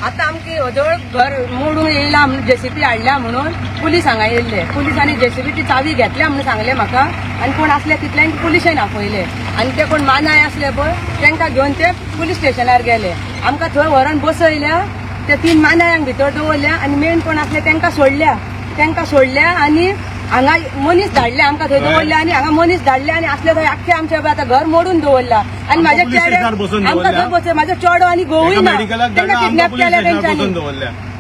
आतां आमकां जवळ घर मोडून येयला म्हणून जेसीबी हाडल्या म्हणून पुलीस हांगा येयल्ले. पुलिसांनी जेसीबीची चावी घेतल्या म्हणून सांगले म्हाका आनी कोण आसले तितल्यान पुलिशेन आपयले आनी ते कोण मानाय आसले पळय तांकां घेवन ते पुलीस स्टेशनार गेले. आमकां थंय व्हरून बसयल्या, ते 3 मानायांक भितर दवरल्या आनी मेन कोण आसले तांकां सोडल्या, तांकां सोडल्या आनी हांगा मनीस धाडले आमकां थंय दवरले आनी हांगा मनीस धाडले आनी असले थंय आख्खे आमचे आतां घर मोडून दवरला आनी म्हाज्या चेड्याक आमकां थंय बसय, म्हाजो चेडो आनी घोवूय ना, तांकां किडनॅप केल्या तेंच्यांनी.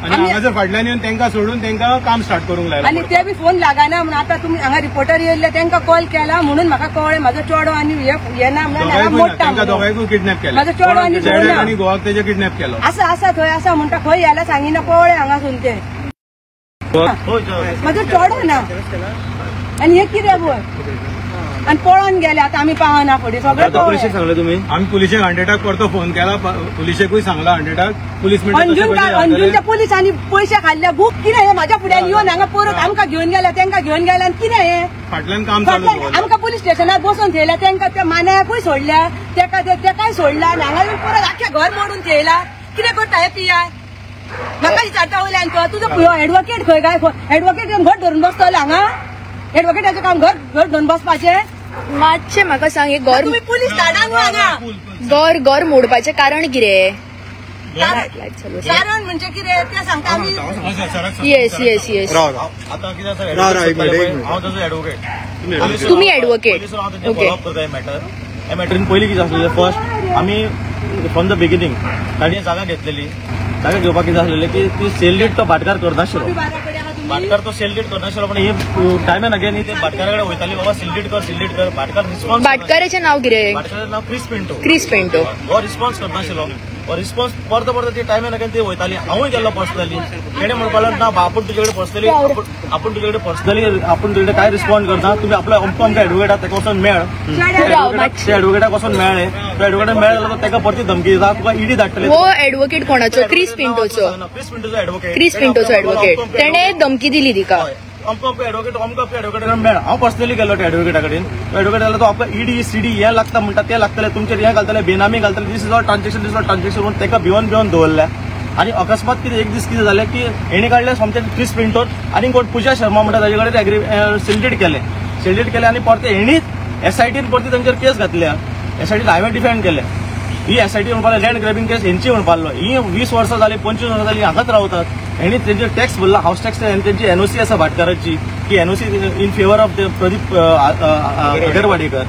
आनी हांगासर फाटल्यान येवन तांकां सोडून तांकां काम स्टार्ट करूंक लायलां आनी ते बी फोन लागना म्हणून आतां तुमी हांगा रिपोर्टर येयल्ले तांकां कॉल केला म्हणून म्हाका कळ्ळें म्हाजो चेडो आनी हे ना म्हणून मोडटा. दोगांयकूय किडनॅप केलें, म्हाजो चेडो आनी घोव आनी घोवाक तेजे किडनॅप केलो. आसा आसा थंय आसा म्हणटा, खंय गेल्या सांगिना, कळ्ळें हांगासून ते म्हाजो चेडो ना आनी हे कितें पळय आनी पळोवन गेले. आतां आमी पावना फुडें सगळें पुलिशेक सांगलें तुमी? आमी पुलिशेक 100 परतो फोन केला, पुलिशेकूय सांगला 100 पुलीस अंजूनच्या पुलिसांनी पयशे खाल्ले. बूक कितें हें म्हाज्या फुड्यान येवन हांगा परत आमकां घेवन गेल्या, तांकां घेवन गेल्या आनी कितें हें फाटल्यान काम चालू. आमकां पुलीस स्टेशनार बसोवन थेयल्या, तांकां त्या मानायाकूय सोडल्या, तेका तेकाय सोडला आनी हांगा येवन परत आख्खें घर मोडून थेयला. कितें करता हे पीआय? म्हाका विचारता वयल्यान तो तुजो एडवोकेट खंय काय? एडवोकेट येवन घर धरून बसतलो हांगा? एडवोकेटाचें काम घर घर धरून बसपाचें? मातशें म्हाका सांग, हे घर तुमी पुलीस धाडा न्हू हांगा. घर घर मोडपाचें कारण कितें? कारण म्हणजे कितें तें सांगता आमी. Yes yes yes. आतां कितें आसा, हांव ताजो एडवोकेट. तुमी एडवोकेट? ओके. मॅटर ह्या मॅटरीन पयलीं कितें आसलें, फर्स्ट आमी फ्रॉम the beginning ताणी जागा घेतलेली. जागा घेवपाक कितें आसलेलें की ती सेल डीड तो भाटकार करनाशिल्लो, भाटकार तो सेल डीड करनाशिल्लो. पण ही टायम एंड अगेन ते भाटकारा कडेन वयताली, बाबा सेल डीड कर, सेल डीड कर. भाटकार रिस्पॉन्स, भाटकाराचें नांव कितें? भाटकाराचें नांव क्रिस पिंटो. क्रिस पिंटो हो रिस्पॉन्स करनाशिल्लो. हो रिस्पॉन्स परतो परतो ती टायम एंड अगेन ती वयताली. हांवूय गेल्लो पर्सनली. तेणें म्हणपाक लागलो ना आपूण तुजे कडेन पर्सनली, आपूण तुजे कडेन पर्सनली, आपूण तुजे कडेन कांय रिस्पॉन्ड करना, तुमी आपलो अमको अमको एडवोकेट आसा ताका वचोन मेळ. ते एडवोकेटाक वचोन मेळ्ळे, तो एडवोकेटाक मेळ्ळे जाल्यार ताका परती धमकी दिता, तुका ईडी धाडटले. हो एडवोकेट कोणाचो? क्रिस पिंटोचो. क्रिस पिंटोचो एडवोकेट. क्रिस पिंटोचो एडवोकेट. तेणें धमकी दिली तिका. अमको अमको एडवोकेट, अमको अमको एडवोकेट मेळ. हांव पर्सनली गेलो त्या एडवोकेटा कडेन. तो एडवोकेट जाल्यार तो आपलो ईडी सीडी हें लागता म्हणटा, तें लागतलें तुमचेर, हें घालतले, बेनामी घालतले, this is all transaction, this all transaction म्हणून ताका भिवन भिवन दवरल्या. आनी अकस्मात कितें एक दीस कितें जालें की हेणी काडलें सोमतें क्रिस पिंटोन आनी कोण पुजा शर्मा म्हणटा ताजे कडेन एग्री सेल डीड केलें. सेल डीड केलें आनी परतें हेणीच एसआयटीन परती तांचेर केस घातल्या. एसआयटीन हांवें डिफेंड केलें. ही एसआयटी म्हणपाक लँड ग्रॅबिंग केस हेंची म्हणपाक लागलो. ही 20 वर्सां जाली, 25 वर्सां जाली हांगाच रावतात. हेणी तेंचेर टॅक्स भरला, हावस टॅक्स, तेंची एनओसी आसा भाटकाराची की NOC in favour of the Pradeep Agarwadekar.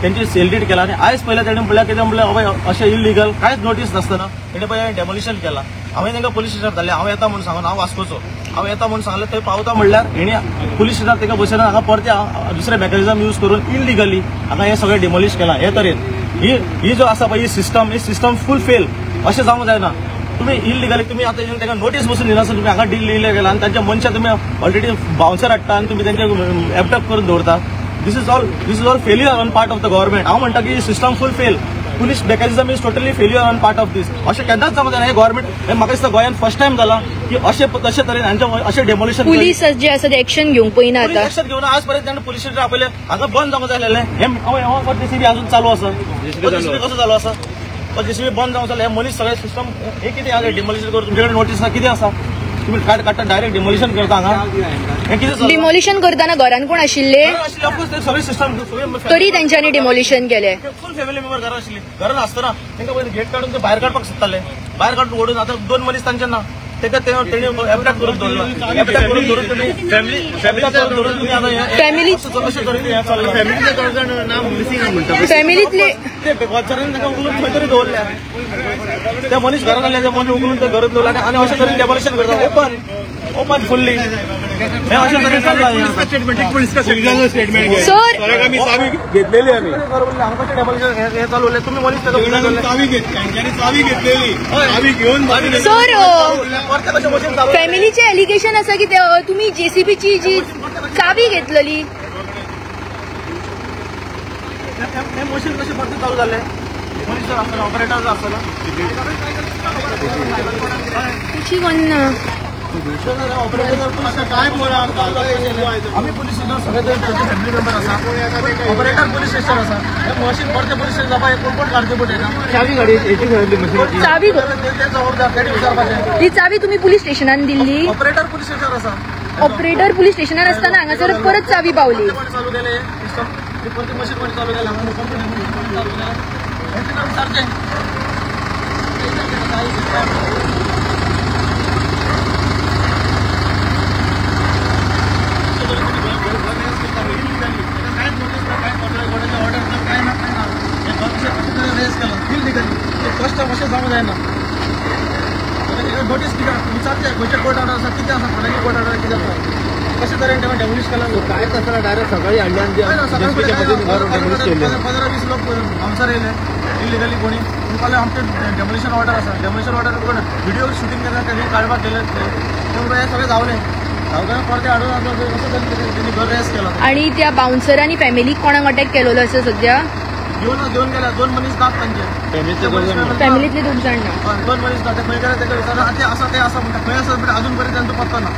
तेंची सेल डीड केला आनी आयज पयलें तेणें म्हणल्यार कितें म्हणल्यार बाबा अशें इलिगल कांयच नोटीस नासतना तेणें पळय डेमोलिशन केलां. हांवें तांकां पुलीस स्टेशनार धाडलें, हांव येता म्हणून सांगून, हांव वास्कोचो, हांव येता म्हणून सांगलें. थंय पावता म्हणल्यार हेणी पुलीस स्टेशनार ताका बसयना, हांगा परते दुसरे मेकॅनिजम यूज करून इलिगली हांगा हें सगळें डेमोलिश केलां. हे तरेन ही ही जो आसा पळय ही सिस्टम, ही सिस्टम फूल फेल अशें जावंक जायना. तुमी इलिगली तुमी आतां तांकां नोटीस बसून दिनासतना तुमी हांगा डील इलिगल केला आनी तांच्या मनशां तुमी ऑलरेडी बाउन्सर हाडटा आनी तुमी तांचे एबडक्ट करून दवरता. This is all failure on part of the government. हांव म्हणटा की system full fail, police mechanism is totally failure on part of this. अशें केन्नाच जावंक जायना. हें गव्हर्मेंट हें म्हाका दिसता गोंयांत फर्स्ट टायम जालां की अशें तशे तरेन हांचे अशें डेमोलिशन. पुलीस जे आसा ते एक्शन घेवंक पळयना. आतां एक्शन घेवन आज पर्यंत ताणें पुलीस स्टेशन आपयलें, हांगा बंद जावंक जाय आसलेलें. हें जेसीबी अजून चालू आसा, जेसीबी कसो चालू आसा? जेसीबी बंद जावंक जाय. हे मनीस सगळें सिस्टम हे कितें आसा डेमोलिशन करून तुमचे कडेन नोटीस ना कितें आसा? तुमी काडटा डायरेक्ट डेमोलिशन करता हांगा. हें कितें डिमोलिशन करतना घरान कोण आशिल्ले? सगळी सिस्टम तरी तेंच्यांनी डिमोलिशन केलें. फूल फॅमिली मेंबर घरान आशिल्ली. घरान आसतना तांकां पयलीं गेट काडून ते भायर काडपाक सोदताले. भायर काडून ओडून आतां 2 मनीस तांचे ना, ताका तेणी एबडक्ट करून दवरला. एबडक्ट करून दवरून तुमी फॅमिली करून तुमी आतां अशें तरेन हें चल्लां. फॅमिलीतले ते घरच्यांनी तांकां उखलून खंय तरी दवरल्या. ते मनीस घरान आसले, ते मनीस उखलून ते घरांत दवरला आनी अशें तरेन डेमोलिशन करता. ओपन ओपन फुल्ली हें अशें तरेन चल्लां. सर चावी घेतलेली आमी, हांगा डेमोलिशन हें चालू उरलें. तुमी मनीस चावी चावी घेतलेली, चावी घेवन सर फॅमिलीचे एलिगेशन आसा की तुमी जेसीबीची जी चावी घेतलेली हे मशीन कशें परतें चालू जालें? मनीस जर आसतना ऑपरेटर आसतना कशी कोन्ना. आमी पुलीस स्टेशन सगळे फॅमिली मेंबर आसा, ऑपरेटर पुलीस स्टेशन आसा. हे मशीन परते पुलीस स्टेशन जावपा कोण कोण काडचे पडटा. चावी गाडी चावी ते जबाबदार तेणी विचारपाचें. ही चावी तुम्ही पुलीस स्टेशनान दिल्ली? ऑपरेटर पुलीस स्टेशन आसा. ऑपरेटर पुलीस स्टेशनान असताना हांगासर परत चावी पावली. चालू केले सिस्टम, परती मशीन कोणी चालू केला, चालू केला विचारचें. फर्स्ट अशें जावंक जायना. नोटीस कितें विचारचें, खंयचे कोर्ट ऑर्डर आसा, कितें आसा, कोणाची कोर्ट ऑर्डर कितें आसा, कशे तरेन तेणें डेमोलिश केलां. कांयच आसतना डायरेक्ट सकाळी हाडले आनी 15-20 लोक बाउन्सर येयले इलिगली कोणी. म्हणपाक आमचें डेमोलिशन ऑर्डर आसा, डेमोलिशन ऑर्डर कोण व्हिडिओ शुटींग केला तेणी काडपाक गेले ते हे सगळे धांवले, धांवतना परते हाडून कशें तेणी घर रेस केला. आणि त्या बाउन्सरांनी फॅमिलीक कोणाक अटॅक केलेलो आसा सध्या? घेवन गेला 2 मनीस ना तांचे फॅमिलीतले 2 जाण ना, 2 मनीस ना. ते खंय गेले तेका विचारला ते आसा ते आसा म्हणटा, खंय आसा म्हणटा अजून पर्यंत तांचो पत्तो ना.